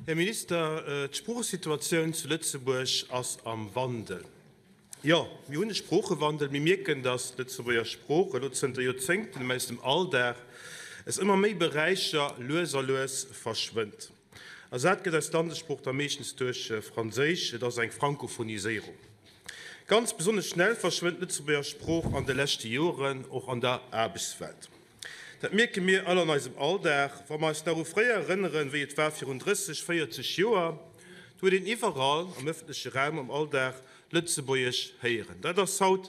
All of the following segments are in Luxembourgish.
Här Minister, d'Sproochesituatioun zu Lëtzebuerg ass am Wandel. Jo, mir hunn e Sproochewandel. Mir mierken, datt d'Lëtzebuerger Sprooch elo zënter Joerzéngten aus dem Alldag, aus ëmmer méi Beräicher lues a lues verschwënnt. Ersat gëtt eis Landessprooch da meeschtens duerch Franséisch. Et ass eng Frankophoniséierung. Ganz besonnesch schnell verschwënnt d'Lëtzebuerger Sprooch an de leschte Joren och an der Aarbechtswelt. Dat mierke mir all an eisem Alldag. Wa mer eis nach u fréier erënneren, wéi et war virun 30, 40 Joer, do huet een iwwerall am ëffentleche Raum am Alldag Lëtzebuergesch héieren. Dat ass haut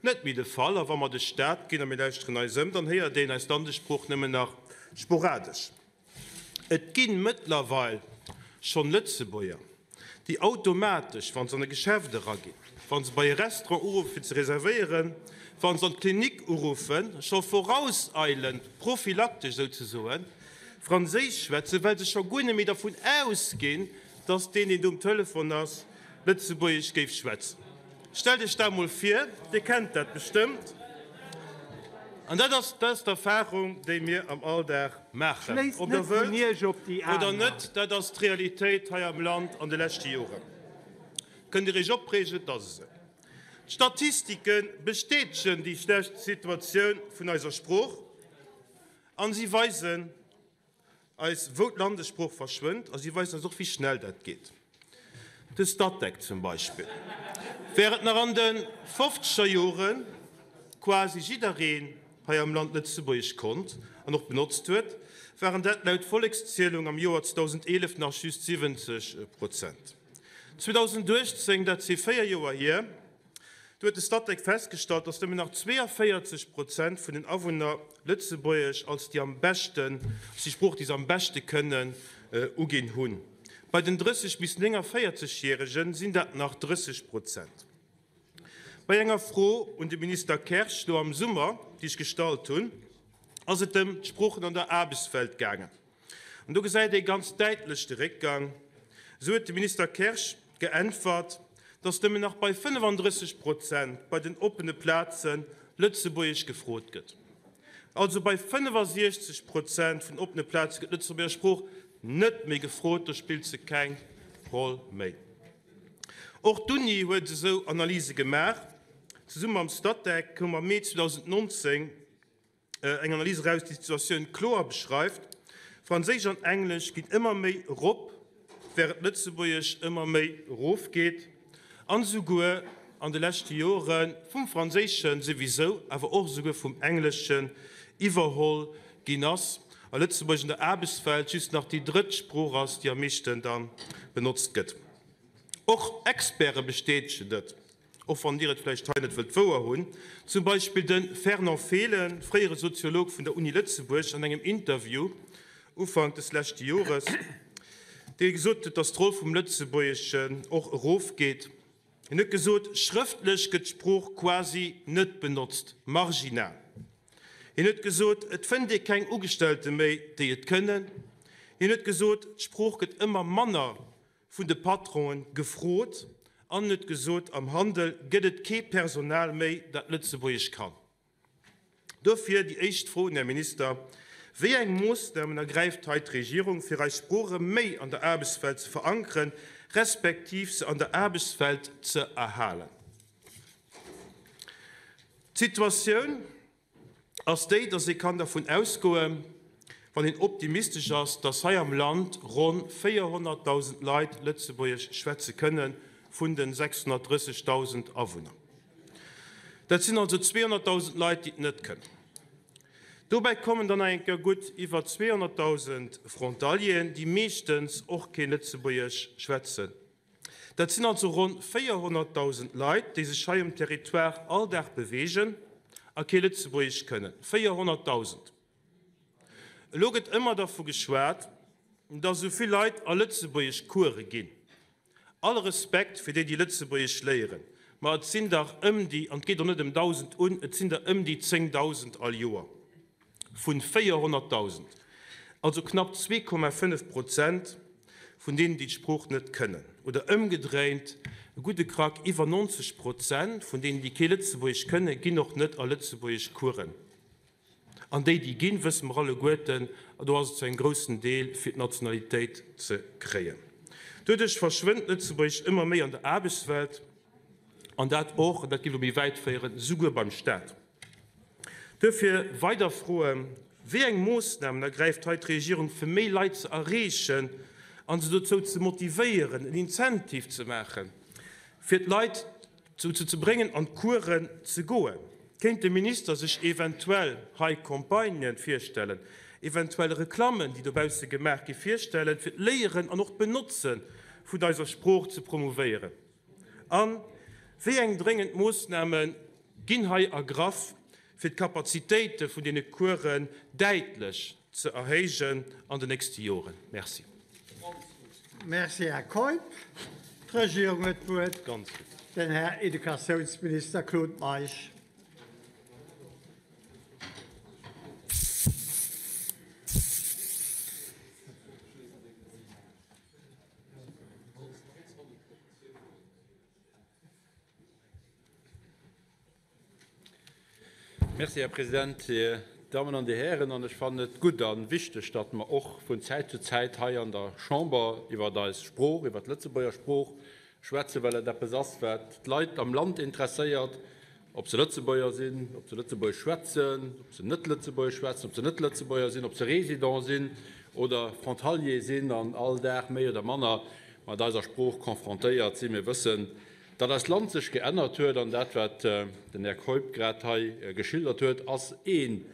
net méi de Fall. A wa mer duerch d'Stad ginn a mir lauschteren eis ëm, dann héiert een eis Landessprooch nëmmen nach sporadesch. Et gi mëttlerweil schonn Lëtzebuerger, déi automatesch, wa se an e Geschäft eraginn, wa se bei e Restaurant uruffen, fir ze reservéieren, wa se an d'Klinik uruffen, scho vorauseilend, prophylaktesch souzesoen, Franséisch schwätzen, well se scho guer net méi dervun ausginn, dass deen, deen do um Telefon ass, Lëtzebuergesch géif schwätzen. Stellt Iech dat emol vir, Dir kennt dat bestëmmt. An dat ass, dat ass d'Erfahrung, déi mir am Alldag maachen, Schléisst ob Der net vun wëllt Iech op déi oder aner. net. Dat ass d'Realitéit hei am Land an de leschte Joren. Kënnt Dir Iech opreegen, et ass esou. D'Statistike bestätegen déi schlecht Situatioun vun eiser Sprooch a si weisen, Eis, wou d'Landessprooch verschwënnt, a si weisen eis och, wéi schnell dat geet. De Statec zum Beispill. Wärend nach an de fofzeger Jore quasi jiddereen hei am Land Lëtzebuergesch konnt an och benotzt huet, waren dat laut Vollekszielung am Joer 2011 nach just 70 Prozent. 2018, dat si 4 Joer hier, Do huet de Statec festgestallt, datt nëmmen nach 42 Prozent vun den Awunner Lëtzebuergesch als déi am beschten, als déi Sprooch, déi se am beschte kënnen, uginn hunn. Bei den 30 bis 49 Järegen sinn dat nach 30 Prozent. Bei enger Fro un de Minister Kersch lo am Summer, déi ech gestallt hunn, ass et ëm d'Sproochen an der Aarbechtswelt gaangen. An do gesäit ee ganz däitlech de Réckgang. Esou huet de Minister Kersch geäntwert, datt nëmmen nach bei 35 Prozent bei den oppene Plaze Lëtzebuergesch gefrot gëtt. Also bei 65 Prozent vun oppene Plaze gëtt d'Lëtzebuerger Sprooch net méi gefrot, do spillt se keng Roll méi. Och d'Uni huet esou Analyse gemaach. Zesumme mam Statec koum am Mee 2019 eng Analys eraus, déi d'Situatioun kloer beschreift, Franséisch an Englesch ginn ëmmer méi erop, wärend Lëtzebuergesch ëmmer méi erofgeet an esouguer an de leschte Jore vum Franséische souwisou, awer och esouguer vum Engleschen iwwerholl ginn ass a Lëtzebuergesch an der Aarbechtswelt just nach déi drëtt Sprooch ass, déi am meeschten da benotzt gëtt. Och Experte bestätegen dat. Och wann Dir et vläicht hei net wëllt wouer hunn, zum Beispill de Fernand Fehlen, fréiere Soziolog vun der Uni Lëtzebuerg, an engem Interview Ufank des leschte Jores, dee gesot huet, datt d'Roll vum Lëtzebuergeschen och erofgeet. Hien huet gesot, Schrëftlech gëtt d'Sprooch quasi net benotzt, marginal. Hien huet gesot, et fënnt ee keng Ugestellte méi, déi et kënnen. Hien huet gesot, d'Sprooch gëtt ëmmer manner vun de Patronen gefrot an huet gesot, am Handel gëtt et kee Personal méi, dat Lëtzebuergesch kann. Dofir déi éischt Fro un Här Minister, Wéi eng Moossnamen ergräift hei d'Regierung, fir eis Sprooch erëm méi an der Aarbechtswelt ze verankeren, respektiv se an der Aarbechtswelt ze erhalen? D'Situatioun ass déi, dass ee kann dervun ausgoen, wann een optimistesch ass, dass hei am Land ronn 400.000 Leit Lëtzebuergesch schwätze kënne vun de 630.000 Awunner. Dat sinn also 200.000 Leit, déi et net kënnen. Dobäi kommen dann nach eng Kéier gutt iwwer 200.000 Frontalieren, déi meeschtens och kee Lëtzebuergesch schwätzen. Dat sinn also ronn 400.000 Leit, déi sech hei um Territoire all Dag beweegen a kee Lëtzebuergesch kënnen. 400.000! Elo gëtt ëmmer dervu geschwat, datt esou vill Leit a Lëtzebuergeschcourse ginn. All Respekt fir déi, déi Lëtzebuergesch léieren, ma et sinn dach ëm déi, an et geet och net ëm 1.000 un, et sinn der ëm déi 10.000 all Joer. Vun 400.000, also knapp 2,5 Prozent vun deenen, déi d'Sprooch net kënnen. Oder ëmgedréint, e gudde Krack iwwer 90 Prozent vun deenen, déi kee Lëtzebuergesch kënnen, ginn och net a Lëtzebuergeschcoursen. An déi, déi ginn, wësse mer alleguerten, do ass et zu engem groussen Deel, fir d'Nationalitéit ze kréien. Doduerch verschwënnt Lëtzebuergesch ëmmer méi an der Aarbechtswelt, an dat och, an dat géif elo méi wäit féieren, souguer beim Staat. Duerfir weider Froen, Wéi eng Moossnamen ergräift hei d'Regierung, fir méi Leit ze erreechen a se dozou ze motivéieren, en Incentive ze maachen, fir d'Leit dozou ze bréngen, an d'Coursen ze goen? Kéint de Minister sech eventuell hei Campagnen virstellen, eventuell Reklammen, déi dobausse gemaach gi virstellen, fir d'Léieren an och d'Benotze vun eiser Sprooch ze promouvéieren? A wéi eng dréngend Moossname ginn hei ergraff, fir d'Kapazitéite vun deene Coursen däitlech ze erhéijen an den nächste Joren? Merci. Merci, Här Keup. D'Regierung huet d'Wuert, den Här Educatiounsminister Claude Meisch. Merci, Här President, Dir Dammen an Dir Hären. An ech fannen et gutt a wichteg, datt mer och vun Zäit zu Zäit hei an der Chamber iwwer eis Sprooch, iwwer d'Lëtzebuerger Sprooch schwätzen, well et eppes ass, wat d'Leit am Land interesséiert, ob se Lëtzebuerger sinn, ob se Lëtzebuergesch schwätzen, ob se net Lëtzebuergesch schwätzen, ob se net Lëtzebuerger sinn, ob se Résident sinn oder Frontalier sinn an all Dag méi oder manner mat eiser Sprooch confrontéiert sinn. Mir wëssen, datt eist Land sech geännert huet, an dat, wat den Här Keup grad hei geschildert huet, ass een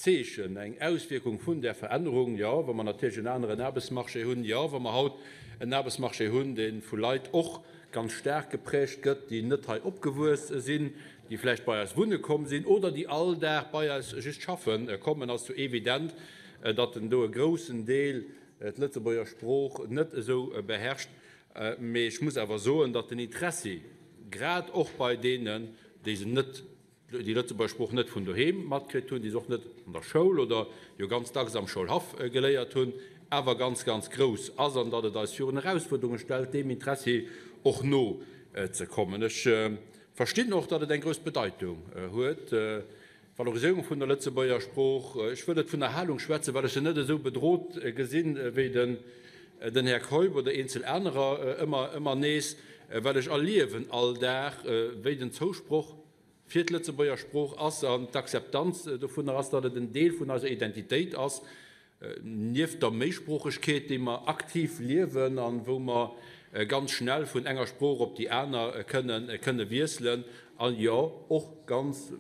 Zeechen, eng Auswierkung vun där Verännerung. Jo, wa mer natierlech en aneren Aarbechtsmarché hunn, jo, wa mer haut en Aarbechtsmarché hunn, dee vu Leit och ganz staark geprägt gëtt, déi net hei opgewuess sinn, déi vläicht bei eis wunne komm sinn oder déi all Dag bei eis just schaffe kommen, ass jo evident, datt en do e groussen Deel d'Lëtzebuerger Sprooch net esou beherrscht. Mee ech muss awer soen, datt den Interessi grad och bei deenen, déi se net, déi Lëtzebuerger Sprooch net vun doheem matkritt hunn, déi se och net an der Schoul oder jo ganz dacks am Schoulhaff geléiert hunn, awer ganz, ganz grouss ass an datt et eis virun Erausfuerderunge stellt, deem Interessi och no ze kommen. Ech verstinn och, datt et eng grouss Bedeitung huet, d'Valoriséierung vun der Lëtzebuerger Sprooch. Ech wëll net vun Erhalung schwätzen, well ech se net esou bedrot gesinn, wéi den Här Keup oder eenzel anerer ëmmer, ëmmer nees, well ech erliewen all Dag, wéi den Zousproch fir d'Lëtzebuerger Sprooch ass an d'Akzeptanz dovunner ass, datt et en Deel vun eiser Identitéit ass, nieft der Méisproochegkeet, déi mer aktiv liewen an wou mer ganz schnell vun enger Sprooch op déi aner kënne wiesselen an, jo, och ganz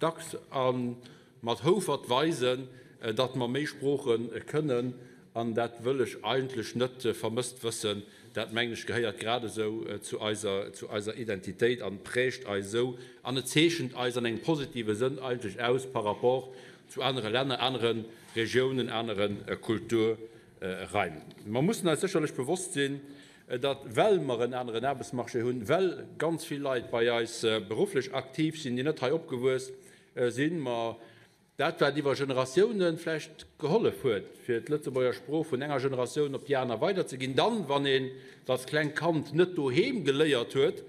dacks a mat Houfert weisen, datt mer méi Sprooche kënnen. An dat wëll ech eigentlech net vermësst wëssen. Dat, mengen ech, gehéiert gradesou zu eiser, zu eiser Identitéit an prägt eis esou an et zeechent eis an engem positive Sënn eigentlech aus par rapport zu anere Länner, anere Regiounen, anere Kulturraim. Mer mussen eis sécherlech bewosst sinn, datt, well mer en aneren Aarbechtsmarché hunn, well ganz vill Leit bei eis berufflech aktiv sinn, déi net hei opgewuess sinn, mer dat, wat iwwer Generatioune vläicht gehollef huet, fir d'Lëtzebuerger Sprooch vun enger Generatioun op déi aner weiderzeginn, dann, wann een se als klengt Kand net doheem geléiert huet,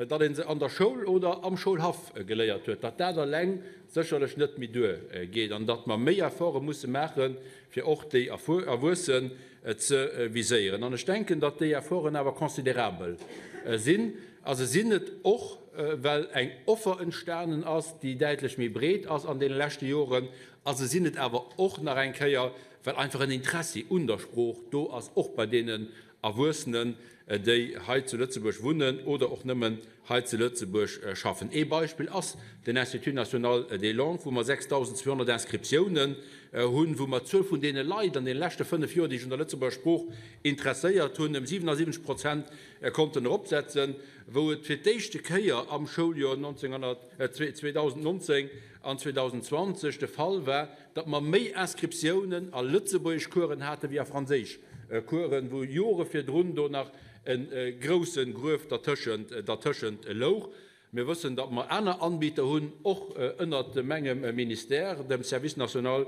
datt ee se an der Schoul oder am Schoulhaff geléiert huet, datt dat eleng sécherlech net méi duer geet an datt mer méi Efforte musse maachen, fir och déi Erwuessen ze viséieren. An ech denken, datt déi Efforten awer considerabel sinn. A se sinn et och, well eng Offer entstanen ass, déi däitlech méi breet ass an deene leschte Joren. A se sinn et awer och nach eng Kéier, well einfach en Interessi un der Sprooch do ass, och bei deenen Erwuessenen, déi hei zu Lëtzebuerg wunnen oder och nëmmen hei zu Lëtzebuerg schaffen. Ee Beispill ass den Institut national des langues, wou mer 6.200 Inscriptiounen hunn, wou mer d'Zuel vun deene Leit an deene leschte fënnef Joer, déi sech un der Lëtzebuerger Sprooch interesséiert hunn, ëm 77 Prozent konnten eropsetzen, wou et fir d'éischte Kéier am Schouljoer 2019 an 2020 de Fall war, datt mer méi Inscriptiounen a lëtzebuergesch Coursen hate wéi a franséisch Coursen, wou Jore virdrun do nach e grousse Gruef dertëschent louch. Mir wëssen, datt mer aner Anbieter hunn, och ënnert mengem Ministère, dem Service national.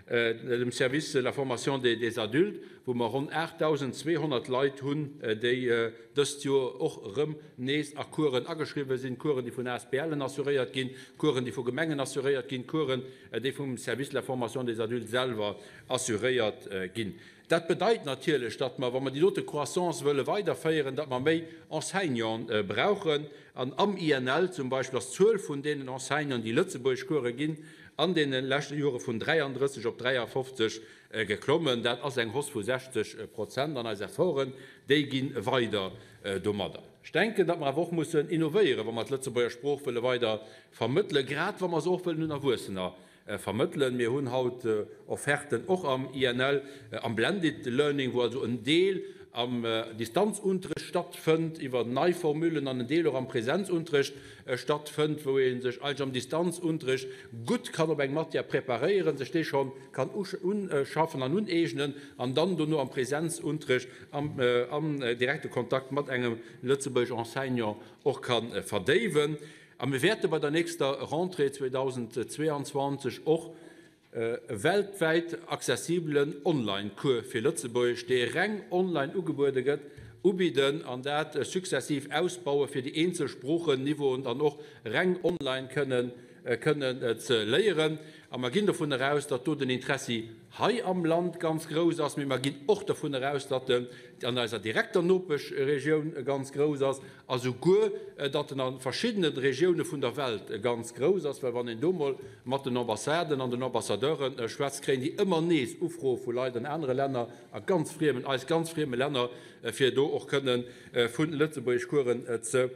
Dem Service de la formation des adultes, wou mer ronn 8.200 Leit hunn, déi dëst Joer och erëm nees a Coursen ageschriwwen sinn, Coursen, déi vun ASBLen assuréiert ginn, Coursen, déi vu Gemengen assuréiert ginn, Coursen, déi vum Service de la formation des adultes selwer assuréiert ginn. Dat bedeit natierlech, datt mer, wa mer déi dote Croissance wëlle weiderféieren, datt mer méi Enseignante brauchen. An am INL zum Beispill ass d'Zuel vun deenen Enseignanten, déi Lëtzebuergeschcourse ginn, an deene leschte Jore vun 33 op 53 geklommen. Dat ass eng Hausse vu 60 Prozent. An eis Efforten, déi gi weider domadder. Ech denken, datt mer awer och mussen innovéieren, wa mer d'Lëtzebuerger Sprooch wëlle weider vermëttelen, grad wa mer se och wëllen un Erwuessener vermëttelen. Mir hunn haut Offerten och am INL, am Blended Learning, wou also en Deel am Distanzunterrecht stattfënnt iwwer nei Formulen an en Deel och am Präsenzunterrecht stattfënnt, wou ee sech eigentlech am Distanzunterrecht gutt kann op eng Matière preparéieren, sech déi scho kann uschaffen an uneegnen an dann dono am Präsenzunterrecht am direkte Kontakt mat engem lëtzebuergesch Enseignant och ka verdéiwen. A mir wäerte bei der nächster Rentrée 2022 och e weltwäit accessibelen Online-Cours fir Lëtzebuergesch, dee reng online ugebuede gëtt, ubidden an dat successiv ausbaue fir déi eenzel Sproochen-Niveauen dann och reng online kënnen kënnen ze léieren. A mer ginn dovun eraus, datt do den Interessi hei am Land ganz grouss ass, mee mer ginn och dovun eraus, datt en an eiser direkter Nopeschregioun ganz grouss ass a souguer, datt en a verschiddene Regioune vun der Welt ganz grouss ass. Well wann een do mol mat den Ambassaden an den Ambassadeure schwätzt, kréien déi ëmmer nees Ufroe vu Leit an anere Länner, a ganz friemen, eis ganz frieme Länner, fir do och kënne vu Lëtzebuergeschcoursen ze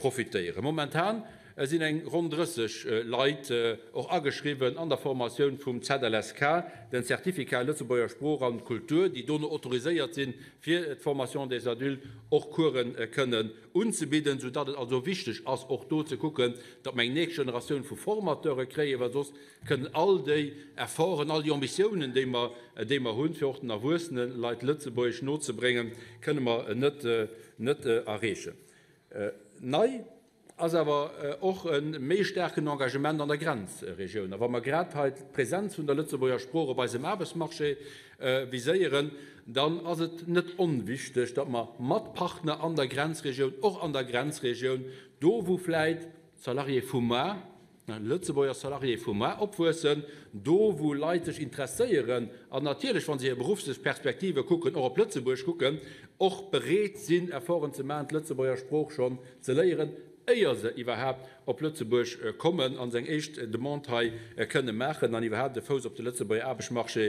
profitéieren. Momentan sinn eng ronn 30 Leit och ageschriwwen an der Formatioun vum ZLSK, den Certificat Lëtzebuerger Sprooch an Kultur, déi dono autoriséiert sinn, fir d'Formation des adultes och Coursen kënnen unzebidden, soudatt et also wichteg ass, och do ze kucken, datt mer eng nächst Generatioun vu Formateure kréien, well soss kënnen all déi Efforten, all déi Ambitiounen, déi mer, déi mer hunn, fir och den erwuessene Leit Lëtzebuergesch nozebréngen, kënne mer net, net erreechen. Nei ass awer och e méi staarken Engagement an der Grenzregioun. A wa mer grad hei d'Presenz vun der Lëtzebuerger Sprooch op eisem Aarbechtsmarché viséieren, dann ass et net onwichteg, datt mer mat Partner an der Grenzregioun, och an der Grenzregioun, do wou vläit d'Salarié vu mar, Lëtzebuerger Salarié vu mar opwuessen, do wou Leit sech interesséieren an natierlech, wa se hir beruffslech Perspektive kucken, och op Lëtzebuerg kucken, och bereet sinn, Efforten ze maachen, d'Lëtzebuerger Sprooch schonn ze léieren, éier se iwwerhaapt op Lëtzebuerg kommen a se eng éischt Demande hei kënne maachen an iwwerhaapt e Fouss op de Lëtzebuerger Aarbechtsmarché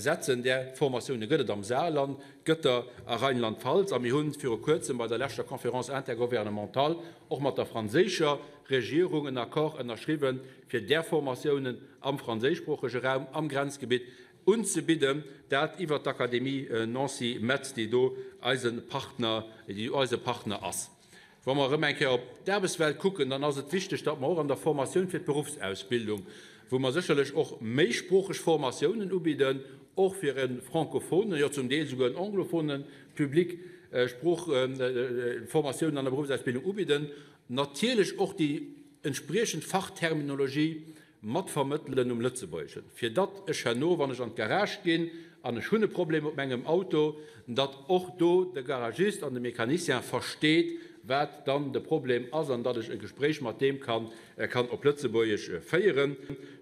setzen. Där Formatioune gëtt et am Saarland, gëtt der a Rheinland-Pfalz a mir hunn viru Kuerzem bei der leschter Conférence intergouvernementale och mat der franséischer Regierung en Accord ënnerschriwwen, fir där Formatiounen am franséischsproochege Raum am Grenzgebitt unzebidden, dat iwwert d'Académie Nancy Metz, déi do eise Partner, déi do eise Partner ass. Wa mer erëm eng Kéier op d'Aarbechtswelt kucken, dann ass et wichteg, datt mer och an der Formatioun fir d'Beruffsausbildung, wou mer sécherlech och méisproocheg Formatiounen ubidden, och fir e francophonen, jo zum Deel souguer en anglophone Public, Sproochformatiounen an der Beruffsausbildung ubidden, Natierlech och déi entspriechend Fachterminologie mat vermëttelen um Lëtzebuergeschen, fir datt ech herno, wann ech an d'Garage ginn an ech hunn e Problem op mengem Auto, datt och do de Garagist an de Mecanicien versteet, wat dann de Problem ass an datt ech e Gespréich mat deem kann op Lëtzebuergesch féieren.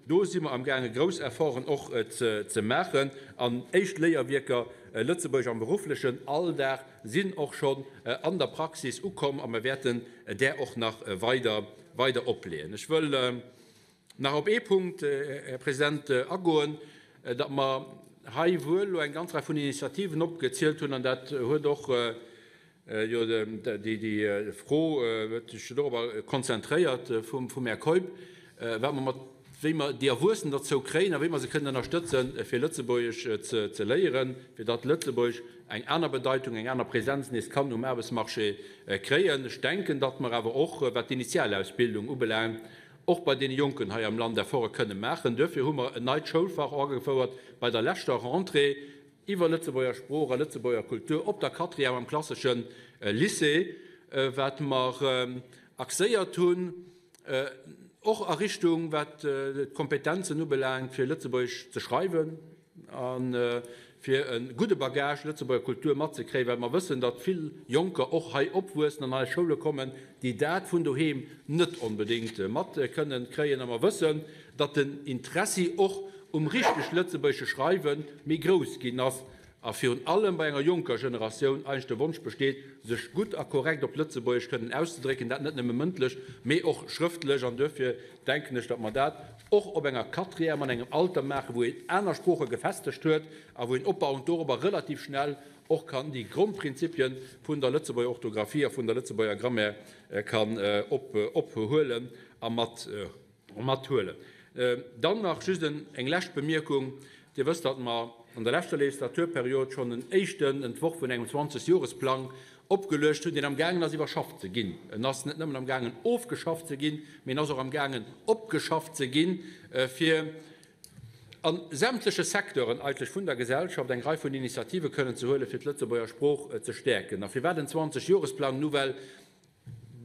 Do si mer amgaange grouss Efforten och ze maachen an éischt Léierwierker Lëtzebuergesch am berufflechen Alldag sinn och schonn an der Praxis ukomm a mer wäerten där och nach weider weider opleeën. Ech wëll nach op ee Punkt, Här President, agoen, datt mer hei wuel elo eng ganz Rei vun Initiativen opgezielt hunn, an dat huet och jo déi Fro huet sech jo dorobber konzentréiert vum Här Keup, wat mer mat wéi mer déi Erwuessen derzou kréien a wéi mer se kënnen ënnerstëtzen, fir Lëtzebuergesch ze léieren, fir datt Lëtzebuerg eng aner Bedeitung, eng aner Präsenz nees kann um Aarbechtsmarché kréien. Ech denken, datt mer awer och, wat d'Initialausbildung ubelaangt, och bei deene Jonken hei am Land Efforte kënne maachen. Duerfir hu mer en neit Schoulfach agefouert bei der leschter Rentrée iwwer Lëtzebuerger Sprooch a Lëtzebuerger Kultur op der Quatrième am klassesche Lycée, wat mer axéiert hunn. Och a Richtung, wat d'Kompetenzen ubelaangt, fir Lëtzebuergesch ze schreiwen a fir e gudde Bagage Lëtzebuerger Kultur matzekréien, well mer wëssen, datt vill Jonker och hei opwuessen an eis Schoule kommen, déi dat vun doheem net onbedéngt mat kënnen kréien. A mer wëssen, datt den Interessi och um richteg lëtzebuergesche Schreiwe méi grouss ginn ass a virun allem bei enger jonker Generatioun eigentlech de Wonsch besteet, sech gutt a korrekt op Lëtzebuergesch kënnen auszedrécken, dat net nëmme mëndlech, mee och schrëftlech. An duerfir denken ech, datt mer dat och op enger Quatrième an engem Alter maachen, wou een aner Sprooche gefestegt huet a wou een opbauend dorobber relativ schnell och kann déi Grondprinzipie vun der Lëtzebuerger Orthografie a vun der Lëtzebuerger Grammaire kann ophuelen a mathuelen. Dann nach just eng lescht Bemierkung. Dir wësst, datt mer an der leschter Legislaturperiod schonn en éischten Entworf vun engem Zwanzegjoresplang opgeluecht hunn, deen amgaangen ass iwwerschafft ze ginn. En ass net nëmmen amgaangen ofgeschafft ze ginn, mee en ass och amgaangen opgeschafft ze ginn, fir a sämtleche Secteuren eigentlech vun der Gesellschaft eng Rei vun Initiative kënnen ze huelen, fir d'Lëtzebuerger Sprooch ze stäerken. A firwat en Zwanzegjoresplang? Nu well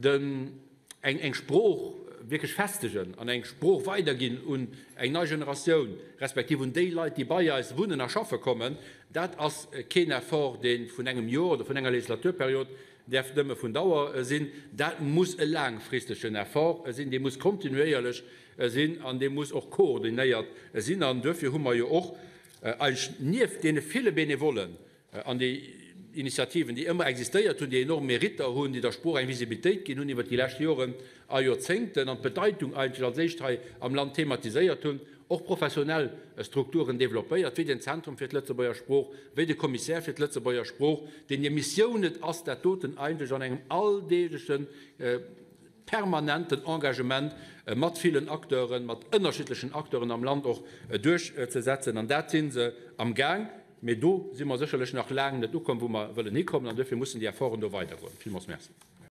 den eng eng Sprooch wierklech festegen an eng Sprooch weiderginn un eng nei Generatioun, respektiv un déi Leit, déi bei eis wunnen a schaffe kommen, dat ass keen Effort, dee vun engem Joer oder vun enger Legislaturperiod däerf nëmme vun Dauer sinn. Dat muss e laangfristegen Effort sinn, dee muss kontinuéierlech sinn an dee muss och koordinéiert sinn. An duerfir hu mer jo och eigentlech nieft deene ville Benevollen, An déi Initiativen, déi ëmmer existéiert hunn, déi enorm Meritter hunn, déi der Sprooch eng Visibilitéit ginn hunn iwwert déi lescht Joren a Joerzéngten an d'Bedeitung eigentlech als éischt hei am Land thematiséiert hunn, och professionell Strukturen developpéiert, wéi den Zentrum fir d'Lëtzebuerger Sprooch, wéi de Commissaire fir d'Lëtzebuerger Sprooch, deen hir Missioun et ass, dat doten eigentlech an engem alldeeglechen, permanenten Engagement mat villen Acteuren, mat ënnerschiddlechen Acteuren am Land och duerchzesetzen. An dat si se amgaang. Mee do si mer sécherlech nach laang net ukomm, wou mer wëllen hikommen, an duerfir mussen déi Efforten do weidergoen. Villmools Merci.